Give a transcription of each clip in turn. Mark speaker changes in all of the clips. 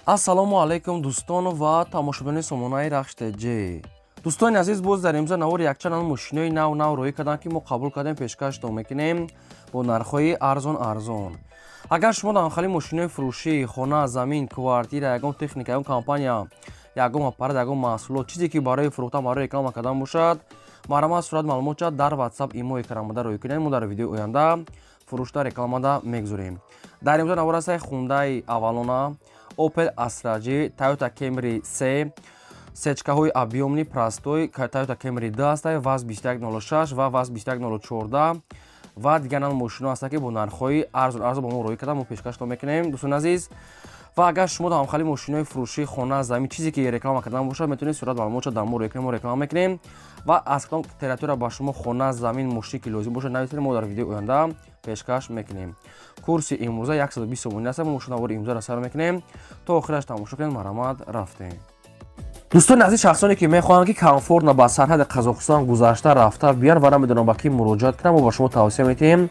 Speaker 1: Ассалому алайкум, дӯстон ва тамошобинони сомонаи Рахш ТЖ. Дӯстони азиз, боз дар имрӯза навори якчанд мошинои нав нав роҳӣ карданд, ки мо қабул кардем, пешкаштон мекунем бо нархҳои арзон арзон. Агар шумо дар хали мошинои фурӯшӣ, хона, замин, квартира, ягон техника, ягон компания, ягон аппарат, ягон маҳсулот, чизе ки барои фурӯхтан, барои реклама кардан бошад, марҳамат, сурат маълумот чад дар WhatsApp, имо экранмада роҳӣ кунед. Мо дар видеои оянда фурӯшта рекламада мегузорем. Дар имрӯза навор ҳастаи Хундай Авалона, Opel Astra J, Toyota Camry C, сечкаҳои объёмный простой, Toyota Camry 2 ҳастай, ВАЗ 2106 ва ВАЗ 2104 ва дигар нам мошино ҳастанд, ки бо нархҳои арзон арзон ба мо роҳӣ карда, мо пешкаштон мекунем, дӯстони азиз. Ва агар шумо дар ҳамхали мошинои фурӯшӣ, хона, замин, чизе ки реклама кардан бошад, метавонед сурат маълумотша дар мо роҳӣ кунем, мо реклама мекунем. Ва аз кадом территория ба шумо хона, замин, мошин ки лозим бошад, нависед, мо дар видеои оянда пешкаш мекунем. Курси имрӯза 120 сомонӣ аст. Мо навори имрӯзаро сар мекунем, то охираш тамошо кунед. Марҳамат, рафтем. Дӯстони азиз, шахсоне ки мехоҳанд, ки комфортно ба сарҳади Қазоқистон гузашта рафта биён ва намедонам ба кӣ муроҷиат кунам, мо ба шумо тавсия медиҳем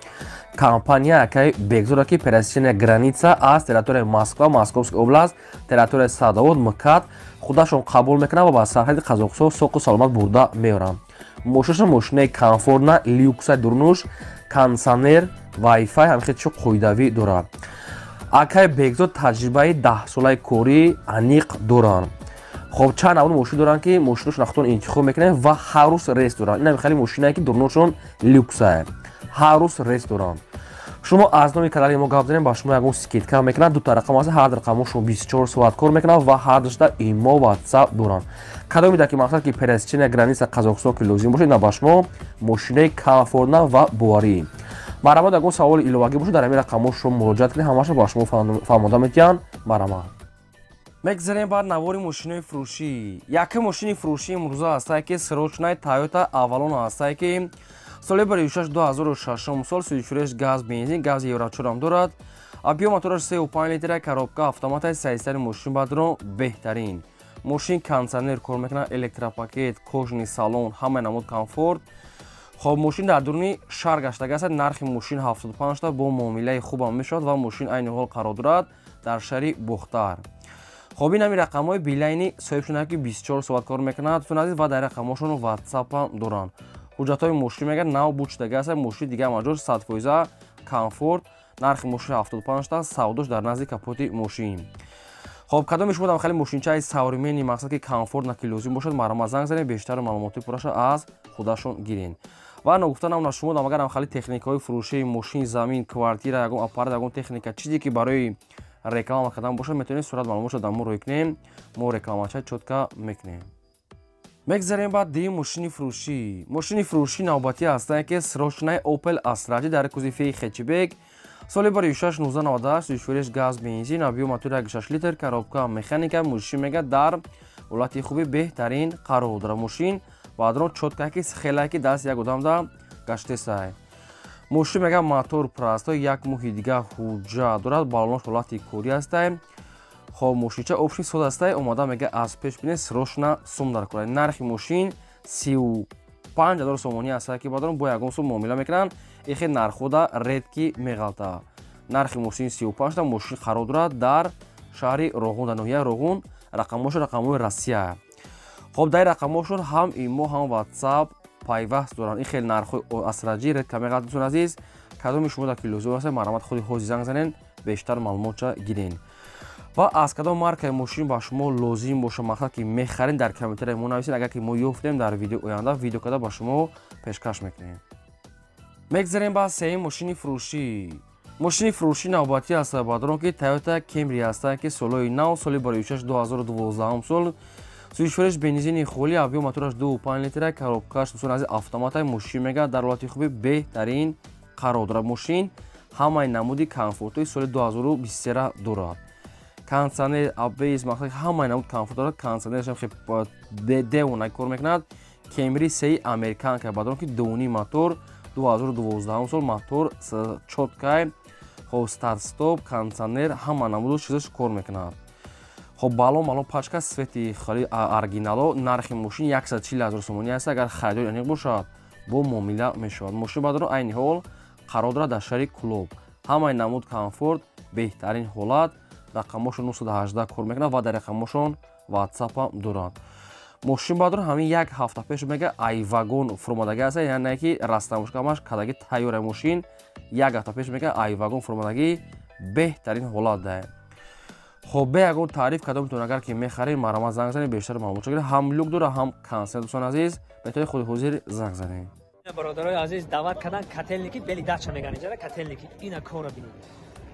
Speaker 1: компания акай Бекзода, ки пересечения граница аз территорияи Москва, Московская область, территорияи Садовод, МКАД худашон қабул мекунанд ва ба сарҳади Қазоқистон соқу саломат бурда меоранд. Мошинашон мошинаи комфортна, люкса, дурнуш, кондитсионер, вайфай, ҳамихел чизи қоидавӣ дорад. Акай Бекзод таҷрибаи 10-солаи корӣ аниқ доранд. Хоб, чанд навъ мошин доранд, ки мошиношон худтон интихоб мекунед ва ҳар рӯз рейс доранд. Ин хеле мошинае, ки дурношон люксае, ҳар рӯз рейс доранд. Шумо аз номи канали мо гап занем, ба шумо ягон скидка мекунанд. Дута рақам аст, ҳар рақамо шумо 24 соат кор мекунанд ва ҳар душта имо, WhatsApp доранд. Кадоме ки мақсад ки пересечения граница Қазоқистон ки лозим бошад, ина ба шумо мошинаи комфортна ва боварӣ. Марҳамат, ягон саволи иловагӣ бошад, дар ҳамин рақамҳо шумо муроҷиат кунед, ҳамаашро ба шумо фаҳмода медиҳанд. Марҳамат. Мегзарем ба навори мошинои фурӯшӣ. Якум мошини фурӯшӣ имрӯза ҳастае, ки срочный Toyota Avalon ҳастае, ки соли 16 2006 сол, сӯзишвориаш газ, бензин, газ евро 4 дорад. Объём мотораш 3,5 литра, коробка автоматаи, сайстари мошин бадро беҳтарин. Мошин кондитсионер кор мекунад, электропакет, кожаный салон, ҳамаи намуд комфорт. Хоб, мошин дар дуруни шаҳр гаштага аст. Нархи мошин 75 та, бо муомилаи хубам мешавад ва мошин айни ҳол қарор дорад дар шаҳри Бохтар. Хоб, ин ҳами рақамҳои Билайни соҳибшуда, ки 24 соат кор мекунад, дӯстони азиз, ва дар рақамҳошон WhatsApp доранд. Ҳуҷҷатҳои мошин мегӯяд нав буд шудага аст, мошини дига маҷоз, 100% комфорт. Нархи мошин 75 та, савдош дар назди капоти мошин. Хоб, кадоми шумо дар хеле мошинчаи современный, мақсад ки комфортна ки лозим бошад, марҳамат, занг занед, бештар маълумоти пурраша аз худашон гирен. Ва ногуфта намона, шумо дам агар хали техникаҳои фурӯшии мошин, замин, квартира, ягон аппарат, ягон техника, чизе ки барои реклама кардан бошад, метавонед сурат маълумотшо дар мо рӯй кунем, мо рекламача чётко мекунем. Мегзарем ба дуюм мошини фурӯшӣ. Мошини фурӯшӣ навбатӣ ҳастае, ки срочный Opel Astra J дар кузови хэтчбек, соли 16 1998, сӯзишвориаш газ, бензин, объём мотор 1,6 литр, коробка механика. Мошин мега дар ҳолати хуби беҳтарин қарор дорад. Мошин баъдро чётко ки хелае ки даст як одамда гаштесай. Мошин мега мотор простой, як моҳи дига ҳуҷҷат дорад, баллонош ҳолати корӣ ҳастай. Хоб, мошинча общий соз ҳастай, омада мега аз пеш бинед, срочно сум дар кора. Нархи мошин 35 000 сомонӣ ҳастае, ки баъдон бо ягон сум муомила мекунанд. Ихе нархода редко меғалта. Нархи мошин 35 та. Мошин қарор дорад дар шаҳри Роғун, дар ноҳияи Роғун. Рақамҳошон рақамҳои Россия. Хоб, дар рақамҳошон ҳам имо, ҳам WhatsApp пайваст доранд. Ин хеле нархҳои Астра J редко меғалта. Дӯстони азиз, кадоми шумо дар ки лозим аст, марҳамат, худи ҳозир занг занед, бештар маълумотша гирен. Ва аз кадом маркаи мошин ба шумо лозим боша, мақсад ки мехаред, дар комментария мо нависед. Агар ки мо ёфтем, дар видеои оянда видео карда ба шумо пешкаш мекунем. Мегзарем ба сеюм мошини фурӯшӣ. Мошини фурӯшӣ навбатӣ аст бадрон, ки Toyota Camry ҳастанд, ки солҳои нав, соли 16 2012 сол, сӯзишвориш бензини холӣ, объём мотораш 2,5 литра, коробкаш, дӯстони азиз, автоматай. Мошин мега дар ҳолати хуби беҳтарин қарор дорад. Мошин ҳамаи намуди комфортҳои соли 2023 дорад, кондитсионер, АБС, мақсад ҳамаи намуд комфорт дорад. Кондитсионерашам хеле девона кор мекунад. Camry сеи американка бадрон, ки 2,5 мотор, 2012 сол, мотор чёткай. Хоб, старт стоп, кондитсионер, ҳама намуду чизаш кор мекунад. Хоб, балон, балон, пачка свети хали оригинало. Нархи мошин 140 000 сомонӣ аст. Агар харидори аниқ бошад, бо муомила мешавад. Мошин баъдро айни ҳол қарор дорад дар шаҳри Кӯлоб. Ҳамаи намуд комфорт, беҳтарин ҳолат. Рақамошон 918 кор мекунад ва дар рақамошон WhatsApp ҳам доранд. Мошин баъдор ҳамин як ҳафта пеш мега ай вагон фуромадаги аст, яъне ки растамошкамаш кадаги тайёра мошин як ҳафта пеш мега ай вагон фуромадаги беҳтарин ҳолат да. Хоб бе ягон таъриф кадомтон агар ки мехаред, марҳамат занг занед, бештар маълумот гиред. Ҳам люк дора, ҳам консерт. Дӯстони азиз, беҳтари худи ҳозир занг занед.
Speaker 2: Бародарои азиз, даъват кардан Котельники, бели дача меган инҷара Котельники. Ина кора бинед.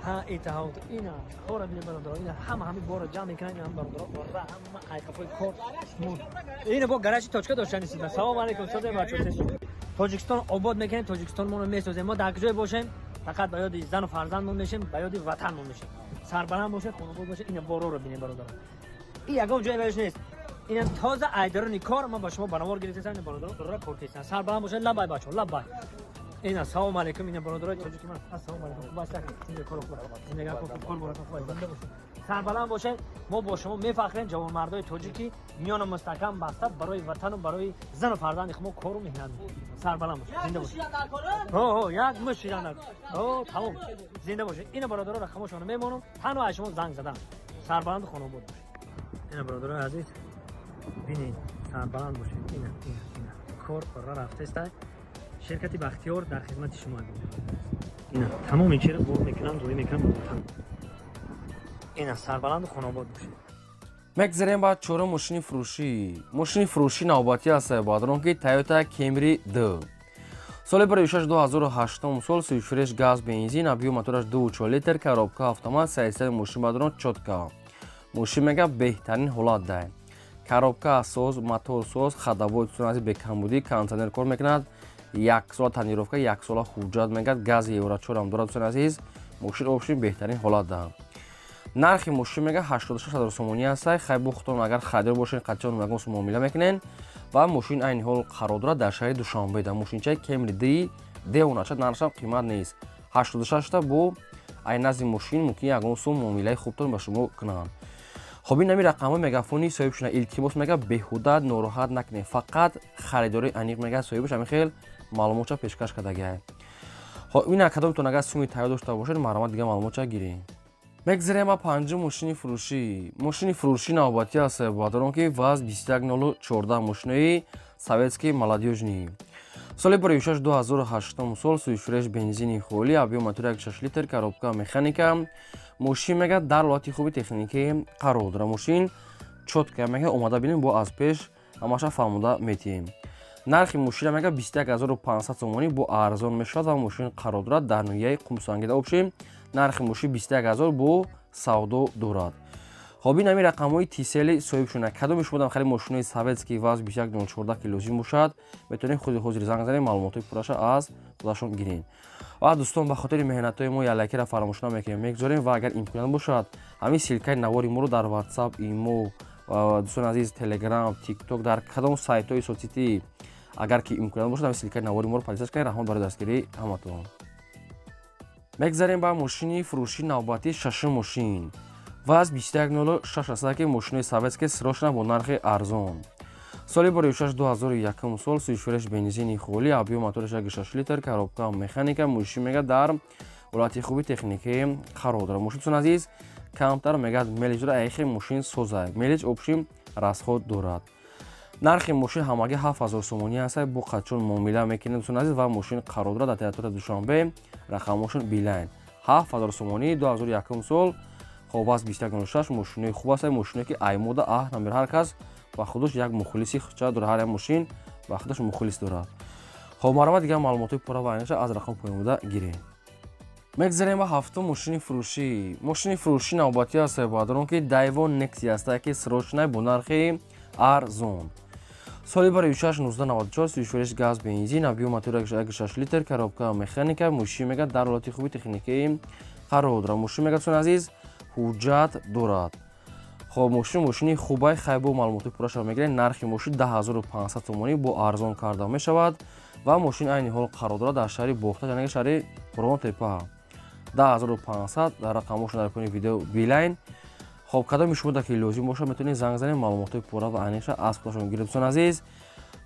Speaker 2: Ҳа, итаҳо ина кора бинед, бародаро. Ина ҳама ҳами бора ҷамъ мекунанд, ина бародаро, ора ҳама айқафои кор. Ина бо гаражи точка доштани сида. Салом алейкум, созем бачо. Тоҷикистон обод мекунем, Тоҷикистон моро месозем. Мо дар куҷое бошем, фақат ба ёди зану фарзандмон мешем, ба ёди ватанмон мешем. Сарбаланд бошед, хонобод бошед. Ина бороро бинед, бародаро. Ин ягон ҷое бариш нест. Инам тоза айдарони кор, ман ба шумо банавор гирифтам, ина бародаро ора кор кестан. Сарбаланд бошед, лабай бачо, лабай. Ина салом алейкум, ина бародарои тоҷики ман. Ассалому алейкум. Хуб аст, зинда кор хуб. Зинда кор хуб, кор хуб, зинда бошед. Сарбаланд бошед. Мо бо шумо мефахрем, ҷавонмардои тоҷики миёна мустаҳкам баста барои ватану барои зану фарзанди худ мо кору меҳнат мекунем. Сарбаланд бошед, зинда бошед. Ҳо, ҳо, як муш шидан. Ҳо, тамом. Зинда бошед. Ина бародаро рақамошонро мемонам, танҳо аз шумо занг задан. Сарбаланду хонобод бошед. Ина бародарои азиз, бинед, сарбаланд бошед. Ина, ина, ина. Кор ора рафтеста. Ширкати Бахтиёр дар хизмати шумо. Ина тамоми чиро бор мекунам, рӯй мекунам ба ватан. Ина сарбаланду хонобод бошед.
Speaker 1: Мегзарем ба чорум мошини фурӯшӣ. Мошини фурӯшӣ навбатӣ аст, баъдрон ки Toyota Camry 2. Соли 2008 сол, сӯйшуреш газ бензин, объём мотораш 2,4 литр, коробка автомат, сайсаи мошин баъдрон чётко. Мошин мега беҳтарин ҳолат да. Коробка соз, мотор соз, ходовой тунази бекамбудӣ, кондиционер кор мекунад, як сола тонировка, як сола ҳуҷҷат мегад, гази Евро 4 ҳам дорад. Дӯстони азиз, мошин общем беҳтарин ҳолат да. Нархи мошин мега 86 ҳазор сомонӣ аст. Хай бухтон агар харидор бошед, қатъиан ягон сум муомила мекунед. Ва мошин айни ҳол қарор дорад дар шаҳри Душанбе. Дар мошинчаи Camry D девонача нархшам қимат нест. 86 та бо ай назди мошин мумкин ягон сум муомилаи хубтон ба шумо кунанд. Хоб ин ҳами рақамҳои мегафони соҳибшона. Илтимос мега беҳуда нороҳат накунед, фақат харидори аниқ мега соҳибаш ҳамин хел маълумотча пешкаш кардагиай. Хоб ин кадомтон агар суми тайёр дошта бошед, марҳамат дигар маълумотча гиред. Мегзарем ба панҷум мошини фурӯшӣ. Мошини фурӯшӣ навбатӣ аст, баъдорон ки ВАЗ 2104, мошинои советский молодёжный. Соли 2006 2008 сол, сӯйшуреш бензини холӣ, объём мотор 1,6 литр, коробка механика. Мошин мега дар ҳолати хуби техникӣ қарор дорад. Мошин чётко мега, омада бинем, бо аз пеш ҳамаша фаҳмода метиҳем. Нархи мошина мега 21500 сомонӣ бо арзон мешавад ва мошин қарор дорад дар ноҳияи Қумсангида. Общем нархи мошин 21000 бо савдо дорад. Хоб ин ҳамин рақамҳои тисели соҳибшона. Кадоми шумо хеле мошинои советский ВАЗ 2104 ки лозим бошад, метавонед худи ҳозир занг занед, маълумотҳои пурраша аз худашон гиред. Ва дӯстон, ба хотири меҳнатҳои мо ялакиро фаромӯш намекунем, мегузорем ва агар имконият бошад, ҳамин ссылка и навори моро дар WhatsApp, имо, дӯстони азиз, Telegram, TikTok, дар кадом сайтҳои соцсетӣ агар ки имконият бошад, ҳамин ссылка и навори моро подписать кунед. Раҳмат барои дастгирии ҳаматон. Мегзарем ба мошини фурӯшии навбатӣ, шашум мошин. ВАЗ 2106 аст, ки мошинои советский срочно бо нархи арзон. Соли 2006 2001 сол, сӯйшуреш бензини холӣ, объём мотораш 1,6 литр, коробка механика. Мошин мега дар ҳолати хуби техникӣ қарор дорад. Мошин, дӯстони азиз, камтар мегад мелочь дорад, айхи мошин соза. Мелочь общем расход дорад. Нархи мошин ҳамагӣ 7000 сомонӣ аст, бо қачон муомила мекунед, дӯстони азиз, ва мошин қарор дорад дар территорияи Душанбе, рақамошон Билайн. 7000 сомонӣ, 2001 сол. Хоб ВАЗ 2106 мошинои хуб аст, мошиное ки аймода аҳ намер, ҳар кас ба худаш як мухлиси худша дорад, ҳар як мошин ба худаш мухлис дорад. Хоб марҳамат дигар маълумотҳои пурра ва аниқша аз рақам поёнбуда гиред. Мегзарем ба ҳафтум мошини фурӯшӣ. Мошини фурӯшӣ навбатӣ аст, баъдорон ки Daewoo Nexia аст, ки срочно бо нархи арзон. Соли 2006 1994, сӯйшуреш газ бензин, объём мотор 1,6 литр, коробка механика. Мошин мега дар ҳолати хуби техникӣ қарор дорад. Мошин мега, дӯстони азиз, ҳуҷҷат дорад. Хоб мошин мошини хубай, хай бо маълумоти пурраша мегиред. Нархи мошин 10500 сомонӣ бо арзон карда мешавад ва мошин айни ҳол қарор дорад дар шаҳри Бохта, яъне шаҳри Қурғонтепа. 10500 дар рақамошон дар поёни видео Билайн. Хоб кадоми шумо ки лозим бошад, метавонед занг занед, маълумотҳои пурра ва аниқша аз худашон гиред. Дӯстони азиз,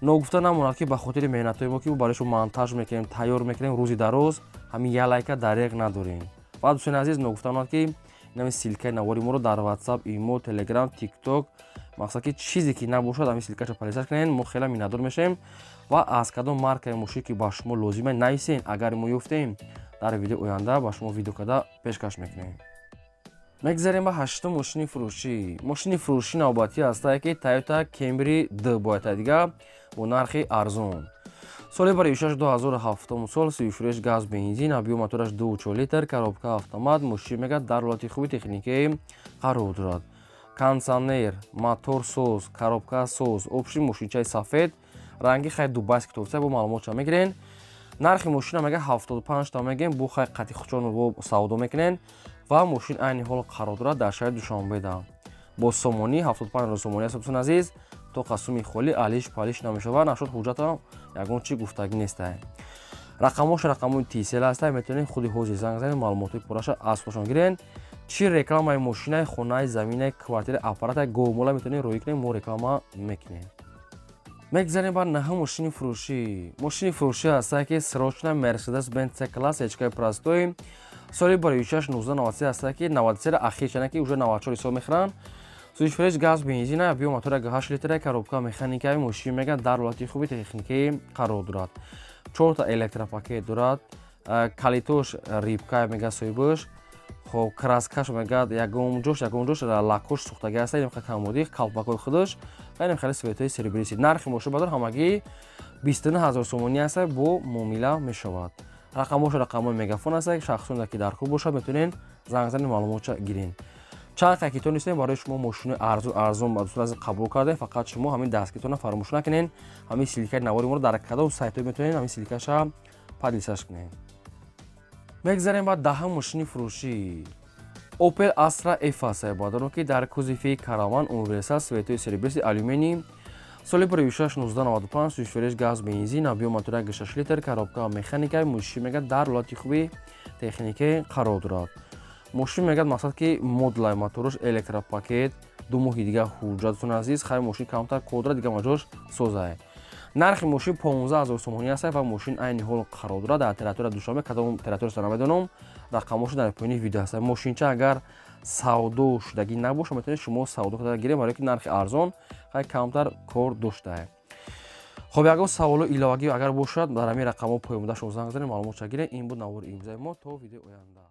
Speaker 1: ногуфта намонад, ки ба хотири меҳнатҳои мо, ки барои шумо монтаж мекунем, тайёр мекунем рӯзи дароз, ҳамин як лайка дареғ надорем. Ва дӯстони азиз, ногуфта намонад, ки Инами ссылка и навори моро дар WhatsApp, Имо, Telegram, TikTok, мақсад ки чизе ки набошад, ҳамин ссылка ша поделиться кунен, мо хеле миннатдор мешавем. Ва аз кадом маркаи мошин ки ба шумо лозима, нависен. Агар мо ёфтем, дар видеои оянда ба шумо видео карда пешкаш мекунем. Мегзарем ба ҳаштум мошини фурӯшӣ. Мошини фурӯшӣ навбатӣ ҳастае ки Toyota Camry D бояд дига бо нархи арзон. Соли баришаш 2007 сол, сӯзишвориш газ, бензин, объём мотораш 2,4 литр, коробка автомат. Мошин мегӯяд, дар ҳолати хуби техникӣ қарор дорад. Кондитсионер, мотор соз, коробка соз, общий мошинчаи сафед ранги, хай дубайский тофта. Бо маълумотша мегирен. Нархи мошина мега 75 та мегем, бу хай қати хучон бо савдо мекунен. Ва мошин айни ҳол қарор дорад дар шаҳри Душанбеда. Бо сомонӣ 75 сомонӣ аст, дӯстони азиз, то қасуми холӣ алиш палиш намешавад. Нашуд, ҳуҷҷата ягон чи гуфтагӣ нестай. Рақамош рақамои Тисел ҳастай, метавонед худи ҳозир занг занед, маълумотҳои пурраша аз худшон гирен. Чӣ рекламаи мошинаи, хонаи, заминаи, квартираи, аппарата, говмола метавонед роӣ кунед, мо реклама мекунем. Мегзарем ба наҳум мошини фурӯшӣ. Мошини фурӯшӣ ҳастае ки срочно Мерседес Бенц С класс ечкаи простой, соли бароишаш 1993 ҳастае ки 93 ахир чана ки уже 94 ҳисоб мехӯранд. Сӯзишвориш газ, бензина, объём мотора 8 литра, коробка механикаи. Мошин мегӯяд, дар ҳолати хуби техникӣ қарор дорад. Чорта электропакет дорад, калитош рибка мега соҳибаш. Хоб, краска ш мегӯяд, ягон ҷош лакош сӯхтагӣ аста, инам камодӣ калпакои худаш ва инам хеле цвет ои серебристый. Нархи мошин бадор ҳамагӣ 29 000 сомонӣ аста, бо муомила мешавад. Рақамош рақамои Мегафон аста. Шахсоне ки дар кор бошад, метавонед занг занед, маълумотша гирен. Чанд қайки тонистем, барои шумо мошинои арзон арзон ба дӯстон азиз қабул кардем. Фақат шумо ҳамин дастгиритонро фаромӯш накунед. Ҳамин ссылка и навори моро дар кадом сайтҳо метавонед ҳамин ссылка ша поделиться ш кунед. Мегзарем ба даҳум мошини фурӯшӣ. Opel Astra F аст, баъдоно ки дар кузови караван универсал, цвет ои серебристый алюминий, соли бароишаш 1995, сӯзишвориш газ, бензин, объём мотора 6 литр, коробка механика. Мошин мегӯяд, дар ҳолати хуби техникӣ қарор дорад. Мошин мегӯяд, мақсад ки модлай моторш электропакет, 2 моҳи дига ҳуҷҷататон азиз. Хай, мошин камтар кор дорад, дига маҷош созае. Нархи мошин 15 000 сомонӣ аст ва мошин айни ҳол қарор дорад дар территория Душанбе. Кадом территорияшро намедонам, рақамошо дар поёни видео ҳаст. Мошинча агар савдо шудагӣ набошад, метавонед шумо савдо карда гиред, барои ки нархи арзон, хай камтар кор доштае. Хоб, ягон саволу иловагӣ агар бошад, дар ҳамин рақамҳо поёнбуда шумо занг занед, маълумотша гиред. Ин буд навори имрӯзаи мо. То видеои оянда.